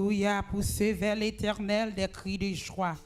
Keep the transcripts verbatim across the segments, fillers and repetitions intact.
Alléluia, poussez vers l'Éternel des cris de joie,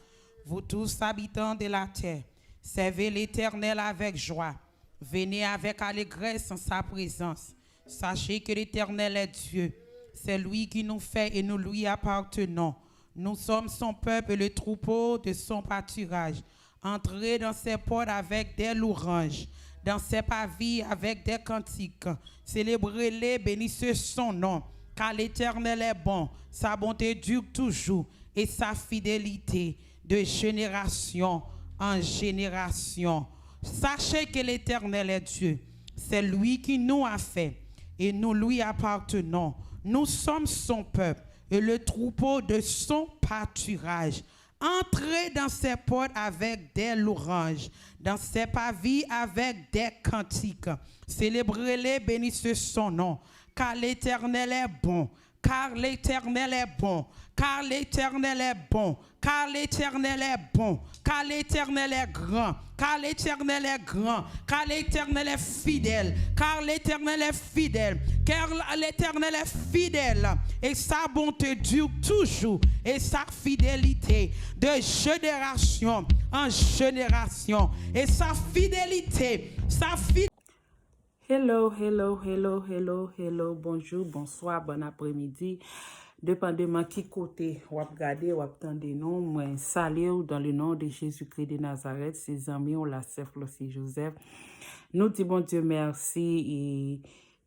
vous tous habitants de la terre. Servez l'Éternel avec joie. Venez avec allégresse en sa présence. Sachez que l'Éternel est Dieu. C'est lui qui nous fait et nous lui appartenons. Nous sommes son peuple et le troupeau de son pâturage. Entrez dans ses portes avec des louanges, dans ses parvis avec des cantiques. Célébrez-le, bénissez son nom, car l'Éternel est bon, sa bonté dure toujours, et sa fidélité de génération en génération. Sachez que l'Éternel est Dieu, c'est lui qui nous a fait, et nous lui appartenons. Nous sommes son peuple et le troupeau de son pâturage. Entrez dans ses portes avec des louanges, dans ses parvis avec des cantiques. Célébrez-le, bénissez son nom, car l'Éternel est bon, car l'Éternel est bon, car l'Éternel est bon, car l'Éternel est bon, car l'Éternel est grand, car l'Éternel est grand, car l'Éternel est fidèle, car l'Éternel est fidèle, car l'Éternel est fidèle, et sa bonté dure toujours, et sa fidélité de génération en génération, et sa fidélité, sa fidélité. Hello, hello, hello, hello, hello, bonjou, bonswa, bon apremidi. Depandeman ki kote w ap gade, w ap tande nou, mwen salye w dans le nom de Jésus-Christ de Nazareth, se zanmi w la sè Flossy Joseph. Nou di Bondye mèsi e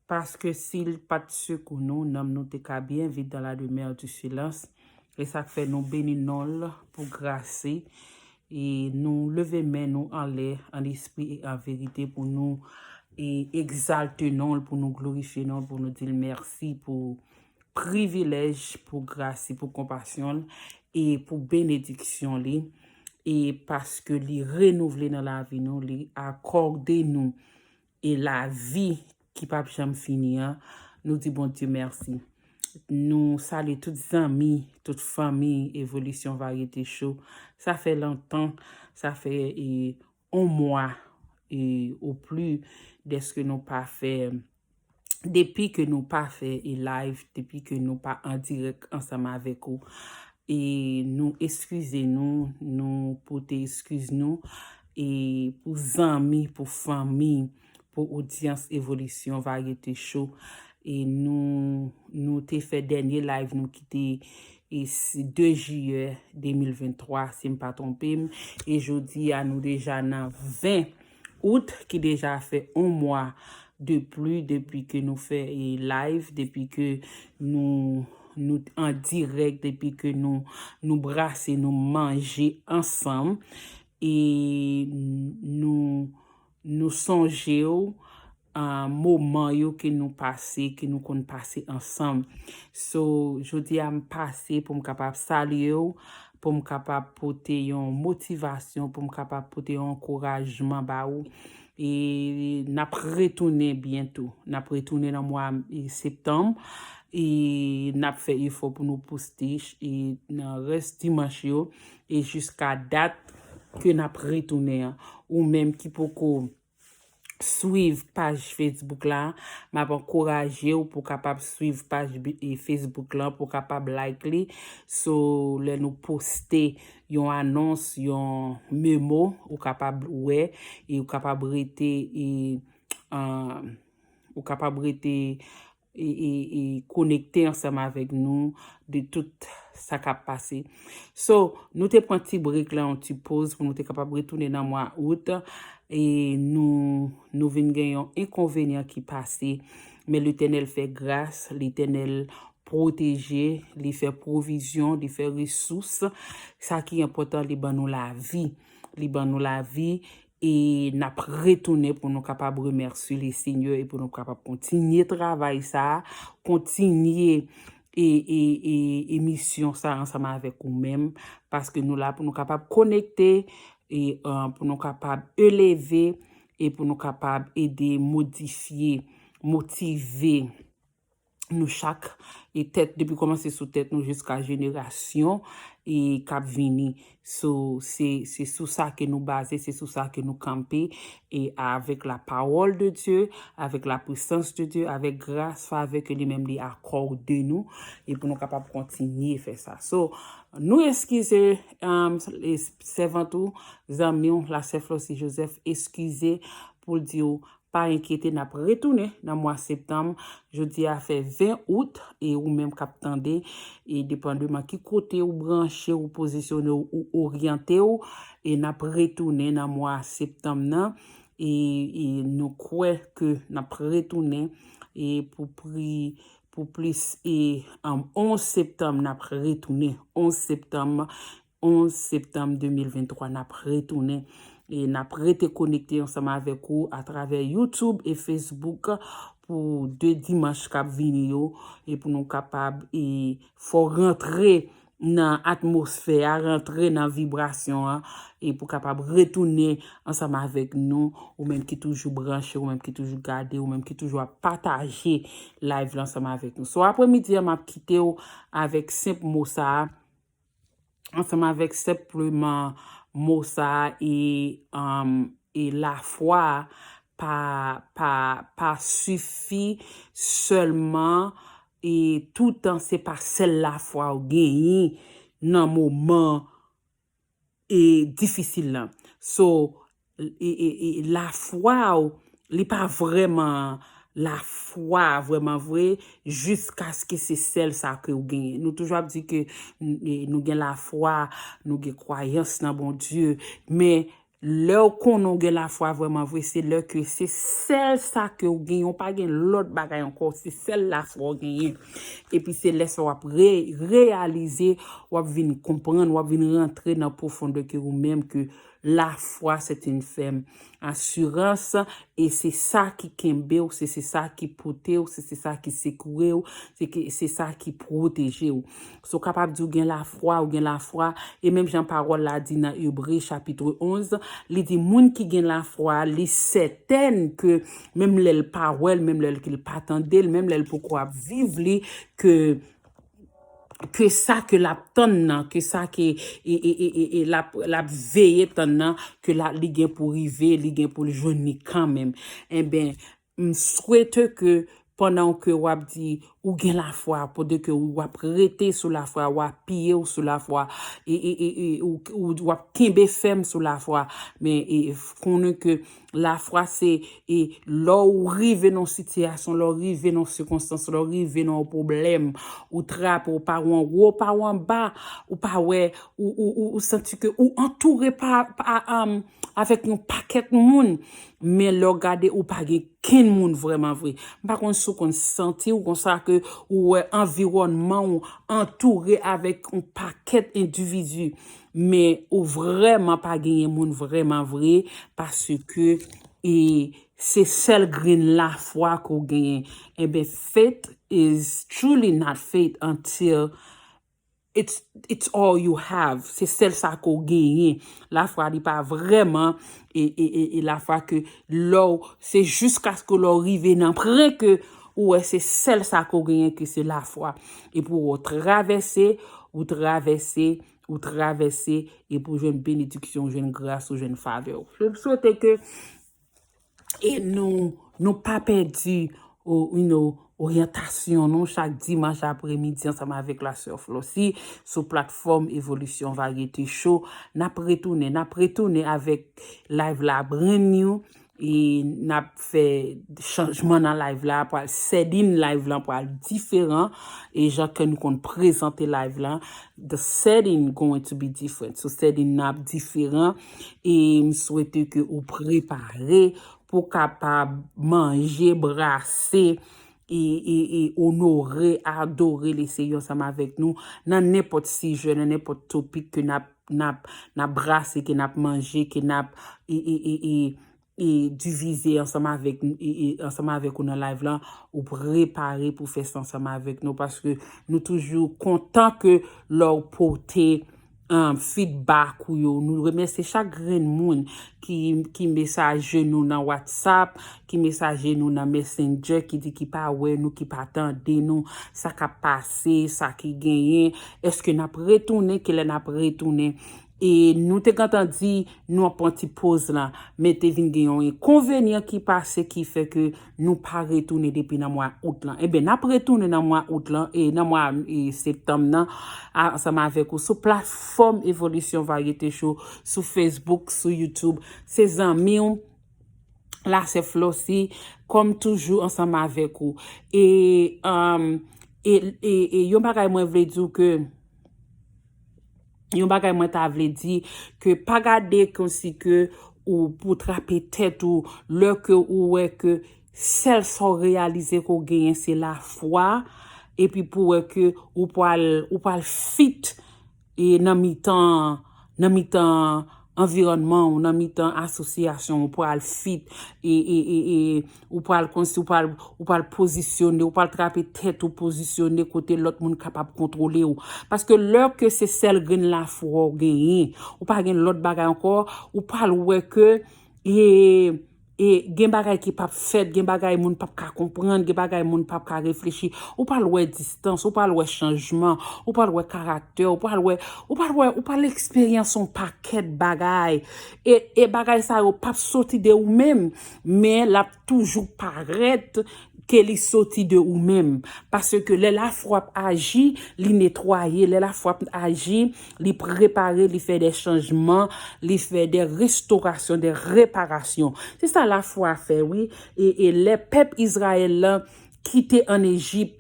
paske si l pa t sekou nou, nanm nou te ka byen vit dans la demeure du silence. E sa k fè nou beni non l pou gras li. E nou leve men nou anlè, an espri e an verite pou nou e egzalte non l, pou nou glorifye non l, pou nou di l mèsi pou privilèj, pou gras li, pou konpasyon l e pou benediksyon li. E paske li renouvle nan lavi nou, li akòde nou e lavi ki p ap janm fini an, nou di Bondye mèsi. Nou salye tout zanmi, tout fanmi Evolisyon Varyete Show. Sa fè lontan, sa fè e, on mwa e, o pli dèske nou pa fè, depi ke nou pa fè e live, depi ke nou pa an dirèk ansanm avèk ou. E nou eskize nou, nou pote eskiz nou e pou zanmi, pou fanmi, pou odyans Evolisyon Varyete Show. E nou, nou te fè dènye live nou ki te e si de jiyè de mil venntwa, si m pa twonpe m. E jodi a, nou deja nan ven out, ki deja fè on mwa de pli depi ke nou fè e live, depi ke nou, nou an dirèk, depi ke nou, nou brase, nou manje ansanm. E nou, nou sonje w, ah, moman yo ke nou pase, ke nou konn pase ansanm. So, jodi a m pase pou m kapab salye w, pou m kapab pote yon motivasyon, pou m kapab pote yon ankourajman ba ou. E n ap retounen byento. N ap retounen nan mwa e, septanm. E n ap fè efò pou nou poste e, nan rès dimanch yo. E jiska dat ke n ap retounen an. Ou menm ki poko swiv paj Facebook la, m ap ankouraje w pou w kapab swiv paj bi- e Facebook la, pou w kapab like li. So, lè nou poste yon anons, yon memo, ou kapab wè, e ou kapab rete, e, ah, ou kapab rete e, e, e konekte ansanm avèk nou de tout sa k ap pase. So, nou te pran ti break la, yon ti poz pou nou te kapab retounen nan mwa out. E nou, nou vin gen yon enkonvenyan ki pase. Men Letènèl fè gras, Letènèl pwoteje, li fè pwovizyon, li fè resous. Sa ki enpòtan, li ban nou lavi. Li ban nou lavi. E n ap retounen pou nou kapab remèsye Lesenyè e pou nou kapab kontinye travay sa a, kontinye e, e, e, emisyon sa a ansanm avèk ou menm, paske nou la pou nou kapab konekte, e, ah, pou nou kapab eleve, e pou nou kapab ede modifye, motive, nou chak, e tèt, depi kòmanse sou tèt nou jiska jenerasyon e k ap vini. So, se, se sou sa ke nou baze, se sou sa ke nou kanpe, e avèk la parole de Dieu, avèk la puissance de Dieu, avèk gras, favè ke li menm li akòde nou, e pou nou kapab kontinye fè sa. So, nou eskize, um, sèvant ou, zanmi w, la sè Flossy Joseph, eskize pou l di w, pa enkyete, n ap retounen nan mwa septanm. Jodi a fè ven out, e ou menm k ap tande, e depandeman ki kote ou branche, ou pozisyone w, ou oryante w, e n ap retounen nan mwa septanm nan. E, e nou kwè ke n ap retounen, e pou pri, pou plis, e, um, onz septanm, n ap retounen. Onz septanm, onz septanm de mil venntwa, n ap retounen. E n ap rete konekte ansanm avèk ou atravè YouTube e Facebook pou de dimanch k ap vini yo, e pou nou kapab, e, fè w rantre nan atmosfè a, rantre nan vibrasyon an, e pou kapab retounen ansanm avèk nou, ou menm ki toujou branche, ou menm ki toujou gade, ou menm ki toujou ap pataje live la ansanm avèk nou. So, apremidi a, m ap kite w avèk senp mo sa a, ansanm avèk senpleman mo sa a, e, um, e lafwa a pa, pa, pa sifi sèlman, e toutan se pa sèl lafwa ou genyen nan moman, e, difisil la. So, e, e, e lafwa ou, li pa vrèman lafwa vrèman vre, jiskaske se sèl sa ke ou genyen. Nou toujou ap di ke n-, e, nou gen lafwa, nou gen kwayans nan Bondye, men lè w konnen w gen lafwa vrèman vre, se lè ke se sèl sa ke w genyen, w pa gen lòt bagay ankò, se sèl lafwa w genyen. Epi se lè sa w ap re-, reyalize, w ap vin konprann, w ap vin rantre nan pwofondè ke ou menm ke lafwa, se te yon fèm asirans, e se sa ki kenbe w, se, se sa ki pote w, se, se sa ki sekouye w, se ki, se sa ki pwoteje w. So, w kapab di w gen lafwa, ou gen lafwa, e menm jan pawòl la di nan Ebre chapit onz, li di moun ki gen lafwa, li sètèn ke menm lè l pa wè l, menm lè l pa tande l, menm lè l poko ap viv li, ke ke sa ke l ap tann nan, ke sa ke, e, e, e, e, e l ap, l ap veye tann nan, ke la, li gen pou rive, li gen pou l jwenn li kanmenm. Enben, m swete ke pandan ke w ap di ou gen lafwa, pandan ke w ap rete sou lafwa, w apiye w sou lafwa, e, e, e, e ou, ou, w ap kenbe fèm sou lafwa, men e, konnen ke lafwa se, e lè w rive nan yon sitiyasyon, lè w rive nan yon sikonstans, lè w rive nan yon pwoblèm, ou trape, ou pa wè anwo, ou pa wè anba, ou pa wè, ou, ou, ou, ou santi ke ou antoure pa, pa, um, avèk yon pakèt moun, men lè w gade, ou pa gen kenn moun vrèman vre. M pa konn si w konn santi w konsa ke ou wè anviwònman w antoure avèk yon pakèt endividi, men ou vrèman pa genyen moun vrèman vre, paske, e, se sèl grenn lafwa ke w genyen. Enben, faith is truly not faith until it's, it's all you have. Se sèl sa ke w genyen. Lafwa li pa vrèman, e, e, e, e lafwa ke lè w, se jiskaske lè w rive nan pwen ke ou wè se sèl sa ke w genyen ke se lafwa. Epi w travèse, ou travèse, ou travèse, epi w jwenn benediksyon, ou jwenn gras, ou jwenn favè. M swete ke e nou, nou pa pèdi, o, you know, oryantasyon nou chak dimanch apremidi ansanm avèk la sè Flossy sou platfòm Evolisyon Varyete Show. N ap retounen, n ap retounen avèk live la brand new, e n ap fè chanjman nan live la, pral setting live la pral diferan, e jan ke nou konn prezante live la, the setting going to be different. So setting nan ap diferan, e m swete ke ou prepare pou w kapab manje, brase, e, e, e onore, adore Leseyè ansanm avèk nou nan nenpòt sijè, nan nenpòt topik ke n ap, n ap, n ap brase, ke n ap manje, ke n ap, e, e, e, e, e divize ansanm avèk, e, e, ansanm avèk ou nan live lan, ou prepare pou fè sa ansanm avèk nou, paske nou toujou kontan ke lè w pote um, feedback ou yo. Nou remèsye chak grenn moun ki, ki mesaje nou nan WhatsApp, ki mesaje nou nan Messenger, ki di ki pa wè nou, ki pa tande nou, sa k ap pase, sa ki genyen, èske n ap retounen, kilè n ap retounen. E nou te gentan di nou ap pran ti poz la, men te vin gen yon enkonvenyan ki pase ki fè ke nou pa retounen depi nan mwa out lan. Ebyen, n ap retounen nan mwa out lan, e nan mwa, e, septanm nan, a, ansanm avèk ou sou platfòm Evolisyon Varyete Show, sou Facebook, sou YouTube. Se zanmi w, la sè Flossy, kòm toujou ansanm avèk ou. E, um, e, e, e yon bagay mwen vle di w ke, yon bagay mwen ta vle di, ke pa gade konsi ke ou pou trape tèt ou lè ke ou wè ke sèl sa w reyalize ke w genyen se lafwa, epi pou wè ke ou pral, ou pral fit e nan mitan, nan mitan anviwònman w, nan mitan asosyasyon w, ou pral fit e, e, e, e ou pral konsi, ou pral, ou pral pozisyone, ou pral trape tèt ou pozisyone kote lòt moun kapab kontwole w. Paske lè ke se sèl grenn lafwa w genyen, ou pa gen lòt bagay ankò, ou pral wè ke, e, e gen bagay ki p ap fèt, gen bagay moun p ap ka konprann, gen bagay moun p ap ka reflechi. Ou pral wè distans, ou pral wè chanjman, ou pral wè karaktè, ou pral wè, ou pral wè, ou pral eksperyans yon pakèt bagay. E, e bagay sa yo p ap soti de ou menm, men l ap toujou parèt ke li soti de ou menm. Paske lè lafwa ap aji, li netwaye. Lè lafwa ap aji, li prepare, li fè de chanjman, li fè de restorasyon, de reparasyon. Se sa lafwa fè, wi. E, e lè pèp Izrayèl la kite ann Ejip,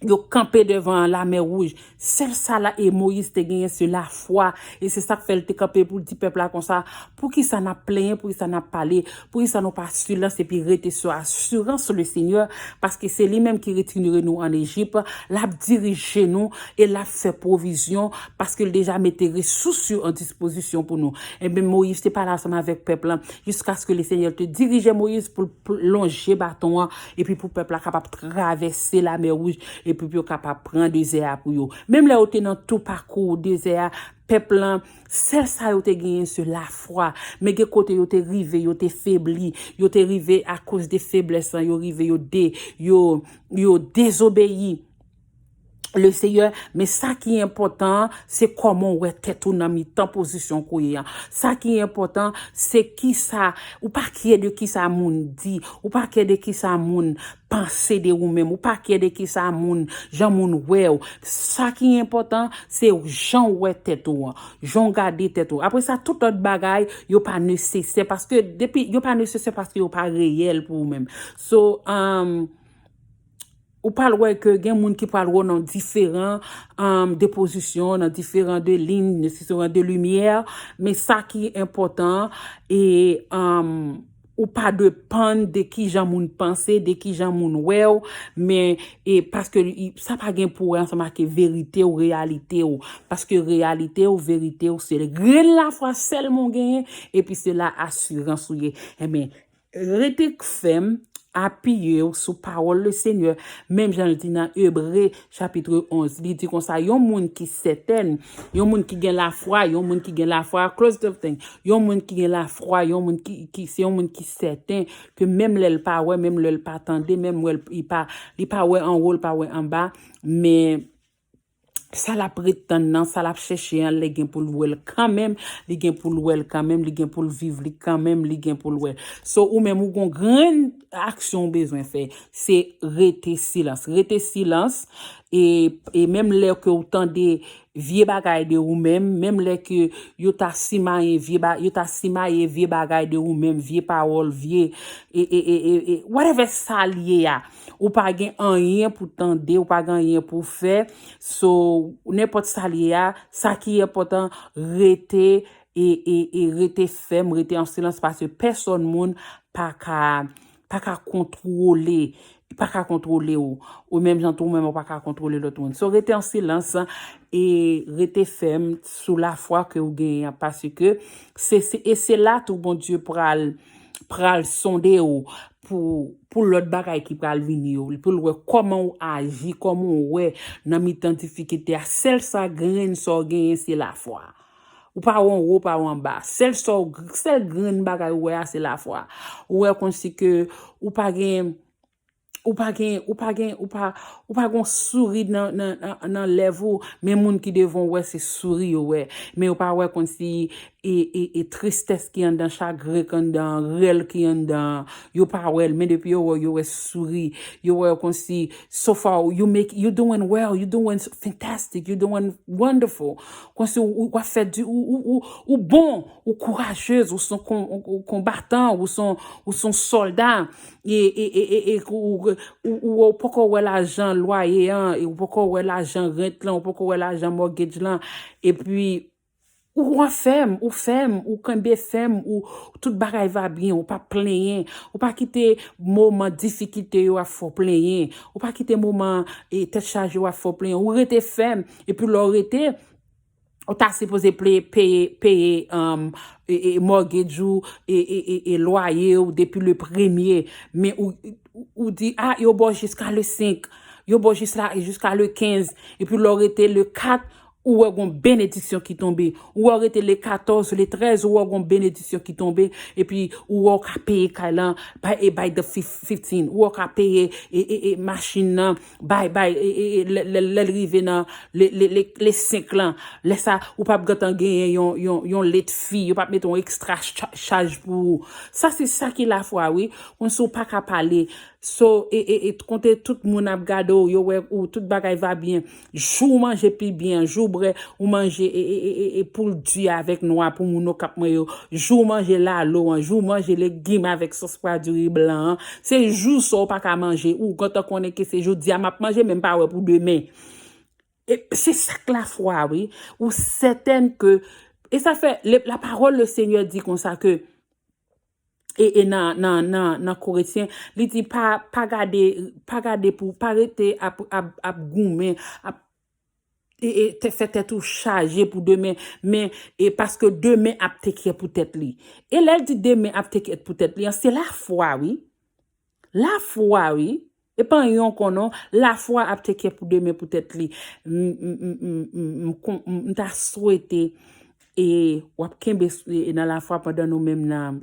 yo kanpe devan Lamè Wouj. Sèl sa la, e Moyiz te genyen se lafwa. E se sa k fè l te kanpe pou l di pèp la konsa, poukisa n ap plenyen, poukisa n ap pale, poukisa nou pa silans epi rete sou asirans le Senyè, paske se li menm ki retire nou ann Ejip, l ap dirije nou e l ap fè pwovizyon, paske l deja mete resous yo an dispozisyon pou nou. Ebyen, Moyiz te pale ansanm avèk pèp la, jiskaske le Senyè te dirije Moyiz pou l lonje baton an, epi pou pèp la kapab travèse Lamè Wouj, epi pou yo kapab pran dezè a pou yo. Menm lè yo te nan tou pakou dezè a, pèp lan, sèl sa yo te genyen se lafwa. Men gen kote yo te rive, yo te febli, yo te rive akoz de feblès lan, yo rive, yo de, yo, yo dezobeyi le Senyè, men sa ki enpòtan, se kòman w wè tèt ou nan mitan pozisyon ke w ye an. Sa ki enpòtan, se kisa, ou pa kè de kisa moun di, ou pa kè de kisa moun panse de ou menm, ou pa kè de kisa moun, jan moun wè w. Sa ki enpòtan, se jan w wè tèt ou an, jan w gade tèt ou. Apre sa, tout lòt bagay, yo pa nesesè, paske depi, yo pa nesesè paske yo pa reyèl pou ou menm. So, um, ou pral wè ke gen moun ki pral wè w nan diferan, um, de pozisyon, nan diferan de liy, nan diferan de limyè, men sa ki enpòtan, e, um, ou pa depann de kijan moun panse, de kijan moun wè w, men, e, paske i, sa pa gen pou wè ansanm ak verite w, reyalite w, paske reyalite w, verite w, se grenn lafwa sèlman w genyen, epi se la asirans ou ye. Enben, rete fèm, apiye w sou pawòl le Senyè, menm jan l di nan Ebre chapit onz, li di konsa, yon moun ki sètèn, yon moun ki gen lafwa, yon moun ki gen lafwa, close the thing, yon moun ki gen lafwa, yon moun ki, ki, se yon moun ki sèten, ke menm lè l pa wè, menm lè l pa tande, menm wè l, li pa, li pa wè anwo, l pa wè anba, men sa l ap ret tann nan, sa l ap chèche an, li gen pou l wè l kanmenm, li gen pou l wè l kanmenm, li gen pou l viv li kanmenm, li gen pou l wè. So, ou menm, ou gon grenn aksyon ou bezwen fè, se rete silans. Rete silans, e, e menm lè ke ou tande vye bagay de ou menm, menm lè ke yo ta simaye vye ba-, yo ta simaye vye bagay de ou menm, vye pawòl, vye, e, e, e, e, e, whatever sa l ye a, ou pa gen anyen pou tande, ou pa gen anyen pou fè. So, nenpòt sa l ye a, sa ki enpòtan, rete e, e, e rete fèm, rete an silans, paske pèsòn moun pa ka, pa ka kontwole, pa ka kontwole w. Ou menm jan tou, ou menm ou pa ka kontwole lòt moun. So, rete an silans e rete fèm sou lafwa ke ou genyen an, paske se, se, e se la tou Bondye pral, pral sonde w, pou, pou lòt bagay ki pral vini yo, pou l wè kòman ou aji, kòman ou wè nan mitan difikilte a. Sèl sa grenn sa w genyen, se lafwa. Ou pa wè anwo, ou pa wè anba. Sèl sa w, sèl grenn bagay ou wè a, se lafwa. Ou wè kòmsi ke ou pa gen, ou pa gen, ou pa gen, ou pa, ou pa gen souri nan, nan, nan, nan lèv ou, men moun ki devan w wè se souri yo wè. Men yo pa wè kòmsi e, e, e tristès ki anndan, chagren ki anndan, rèl ki anndan, yo pa wè l, men depi yo wè w, yo wè souri, yo wè w kòmsi, so far, you make, you doing well, you doing fantastic, you doing wonderful. Kòmsi ou, ou, w ap fè di, ou, ou, ou, ou bon, ou kourajez, ou se yon kon, ou, ou konbatan, ou se yon, ou se yon sòlda, e, e, e, e, e ou, ou, ou, ou poko wè lajan lwaye an, e ou poko wè lajan rent lan, ou poko wè lajan mortgage lan, epi ou anfèm, ou fèm, ou kenbe fèm, ou tout bagay va byen, ou pa plenyen, ou pa kite moman difikilte yo ap fè w plenyen, ou pa kite moman e, tèt chaje yo ap fè w plenyen, ou rete fèm, epi lè w rete, ou ta sipoze ple-, peye, peye um, e, e, mortgage ou, e, e, e, e lwaye ou depi le premye, men ou, ou, ou di, a, yo ba w jiska le senk, yo ba w jis la, jiska le kenz, epi lè w rete le kat, ou wè gon benediksyon ki tonbe. Ou wè w rete le katòz, le trèz, ou wè gon benediksyon ki tonbe. Epi ou wè w ka peye kay lan, by, e, by the fif-, fifteen. Ou wè w ka peye e, e, e, machin nan, by, by, e, e, e, lè, lè, lè l rive nan le, le, le, le senk lan. Lè sa, ou p ap gentan genyen yon, yon, yon let fi. Yo p ap mete yon ekstra cha-, chaj pou ou. Sa se sa ki lafwa, wi. Konn si w pa ka pale. So, e, e, e, konte tout moun ap gade w, yo wè ou, tout bagay va byen. Jou w manje pi byen, jou w bwè, ou manje e, e, e, e, e poul di avèk nwa pou moun yo k ap manyen yo. Jou w manje lalo an, jou w manje legim avèk sòs pwa diri blan an. Se jou sa w pa ka manje, ou gentan konnen ke se jodi a m ap manje, men m pa wè pou demen. E se sa k lafwa, wi. Ou sètèn ke, e sa fè, le, la parole le Seigneur di konsa ke e, e nan, nan, nan, nan Korentyen, li di pa, pa gade, pa gade pou, pa rete ap, ap, ap goumen, ap, e, e, te, fè tèt ou chaje pou demen, men, e paske demen ap teke pou tèt li. E lè l di demen ap teke pou tèt li an, se lafwa, wi. Lafwa, wi. E pa yon konnen, lafwa ap teke pou demen pou tèt li. M, m, m, m, m, m, m, m, m ta swete, e w ap kenbe s-, e nan lafwa pandan nou menm nan,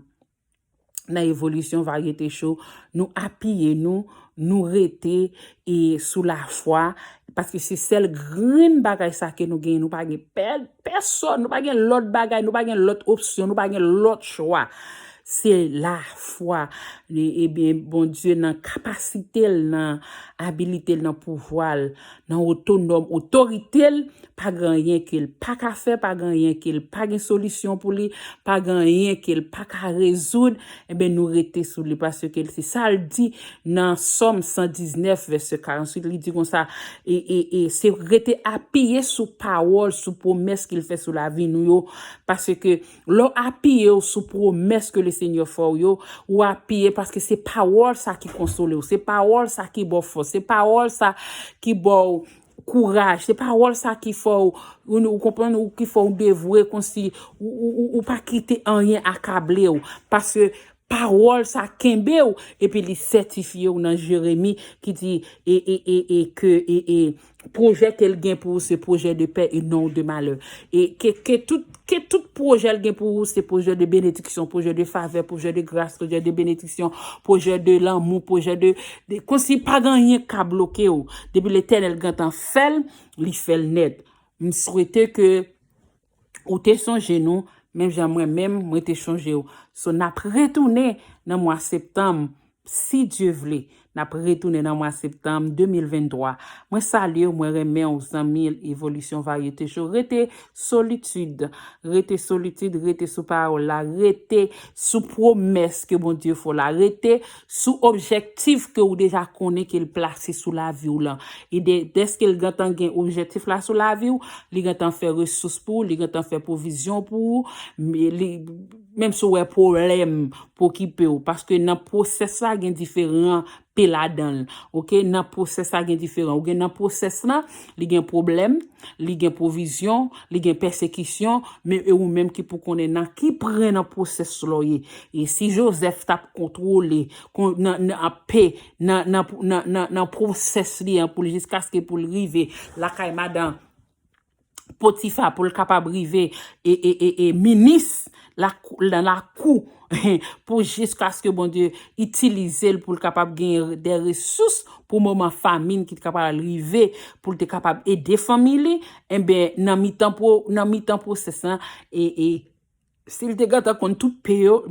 nan Evolisyon Varyete Show, nou apiye nou, nou rete e sou lafwa, paske se sèl grenn bagay sa ke nou genyen, nou pa gen pè-, pèsòn, nou pa gen lòt bagay, nou pa gen lòt opsyon, nou pa gen lòt chwa. Se lafwa. E, ebyen, Bondye nan kapasite l, nan abilite l, nan pouvwa l, nan otonòm, otorite l, pa gen anyen ke l pa ka fè, pa gen anyen ke l pa gen solisyon pou li, pa gen anyen ke l pa ka rezoud, ebyen, nou rete sou li, paske se sa l di nan Sòm san diznèf, vèsè karanntuit, li di konsa, e, e, e, se rete apiye sou pawòl, sou pwomès ke l fè sou lavi nou yo, paske lè w apiye w sou pwomès ke le Senyè fè w yo, ou apiye paske se pawòl sa ki konsole w, se pawòl sa ki ba w fòs, se pawòl sa ki ba w kouraj, se pawòl sa ki fè w, ou, ou konprann, ou ki fè w devwe konsi, ou, ou, ou, ou pa kite anyen akable w, paske pawòl sa kenbe w, epi li sètifye w nan Jeremi ki di, e, e, e, e, ke, e, e, pwojè ke l gen pou ou, se pwojè de pè e non de malè. E ke, ke tout, ke tout pwojè l gen pou ou, se pwojè de benediksyon, pwojè de favè, pwojè de gras, pwojè de benediksyon, pwojè de lanmou, pwojè de, de, konsi pa gen anyen k ka bloke w. Depi Letènèl gentan fè l, li fè l nèt. M swete ke ou te sonje nou, menm jan mwen menm, mwen te sonje w. So, n ap retounen nan mwa septanm, si Dye vle. N ap retounen nan mwa septanm de mil venntwa. Mwen salye w, mwen renmen w, zanmi Evolisyon Varyete Show. Rete solitid, rete solitid, rete sou pawòl la, rete sou pwomès ke Bondye fè w la, rete sou objektif ke w deja konnen ke l plase sou lavi w lan. E de, dèske l gentan gen objektif la sou lavi w, li gentan fè resous pou ou, li gentan fè pwovizyon pou ou, men li, menm si w wè pwoblèm pou okipe w, paske nan pwosès la gen diferan pe ladan l. Oke, nan pwosès la gen diferan. Ou gen nan pwosès la, li gen pwoblèm, li gen pwovizyon, li gen pèsekisyon, men e ou menm ki pou konnen nan ki pwen nan pwosès la w ye. E si Jozèf t ap kontwole kon, nan, nan, ap pe, nan, nan, nan, nan, nan pwosès li an pou l jiskaske pou l rive lakay madan Potifa pou l kapab rive e, e, e, e minis lakou, nan lakou pou jiskaske Bondye itilize l pou l kapab genyen de resous pou moman famin ki t kapab rive pou l te kapab ede fanmi li, enben, nan mitan, nan mitan pwosès lan, e, e si l te gentan konn tout pe yo,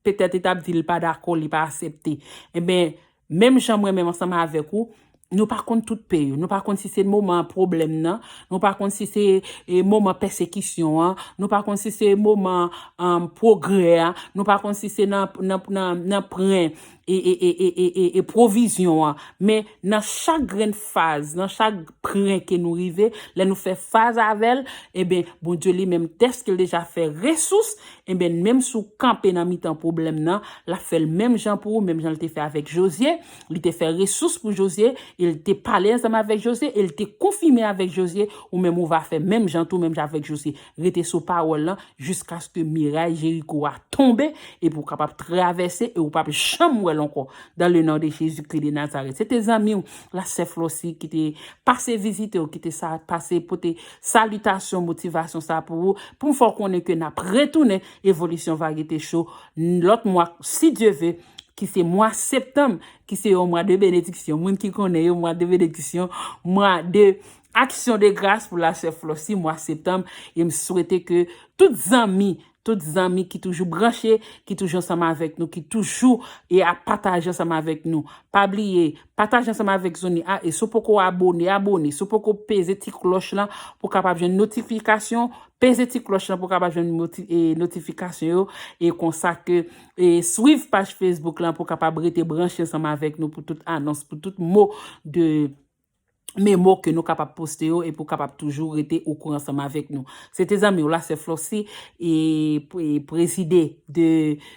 petèt li t ap di l pa dakò, li pa aksepte. Enben, menm jan mwen menm ansanm avèk ou, nou pa konn tout pe yo. Nou pa konn si se moman pwoblèm nan, nou pa konn si se e, moman pèsekisyon an, nou pa konn si se moman um, pwogrè a, nou pa konn si se nan, nan, nan, nan pwen e, e, e, e, e, e, e pwovizyon an. Men nan chak grenn faz, nan chak pwen ke nou rive, lè nou fè faz avè l, enben, Bondye li menm, dèske l deja fè resous, enben, menm si w kanpe nan mitan pwoblèm nan, l ap fè l menm jan pou ou, menm jan l te fè avèk Jozye. Li te fè resous pou Jozye, e l te pale ansanm avèk Jozye, e l te konfime avèk Jozye, ou menm ou va fè menm jan tou, menm jan avèk Jozye. Rete sou pawòl lan, jiskaske miray Jeriko a tonbe, epi w kapab travèse, e ou p ap janm wè l ankò. Dans le nom de Jésus-Christ de Nazareth. Se te zanmi w, la sè Flossi, ki te pase vizite w, ki te sa, pase pote salitasyon, motivasyon sa pou ou, pou m fè w konnen ke n ap retounen Evolisyon Varyete Show lòt mwa, si Dye ve, ki se mwa septanm, ki se yon mwa de benediksyon. Moun ki konnen yo, mwa de benediksyon, mwa de aksyon de gras pou la sè Flossi, mwa septanm, e m swete ke tout zanmi, tout zanmi ki toujou branche, ki toujou ansanm avèk nou, ki toujou e ap pataje ansanm avèk nou. Pa bliye, pataje ansanm avèk zanmi a, e si w poko abone, abone. Si w poko peze ti klòch lan pou kapab jwenn notifikasyon, peze ti klòch lan pou kapab jwenn moti- e notifikasyon yo, e konsa ke e swiv paj Facebook lan pou kapab rete branche ansanm avèk nou pou tout anons, pou tout mo de memo ke nou kapab poste yo, e pou kapab toujou rete okouran ansanm avèk nou. Se te zanmi w la, sè Flossi, e, e prezide de,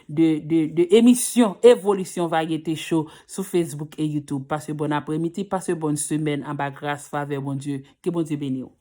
de, de, de emisyon Evolisyon Varyete Show sou Facebook e YouTube. Pase bòn apremidi, pase bòn semèn anba gras, favè Bondye. Ke Bondye beni w.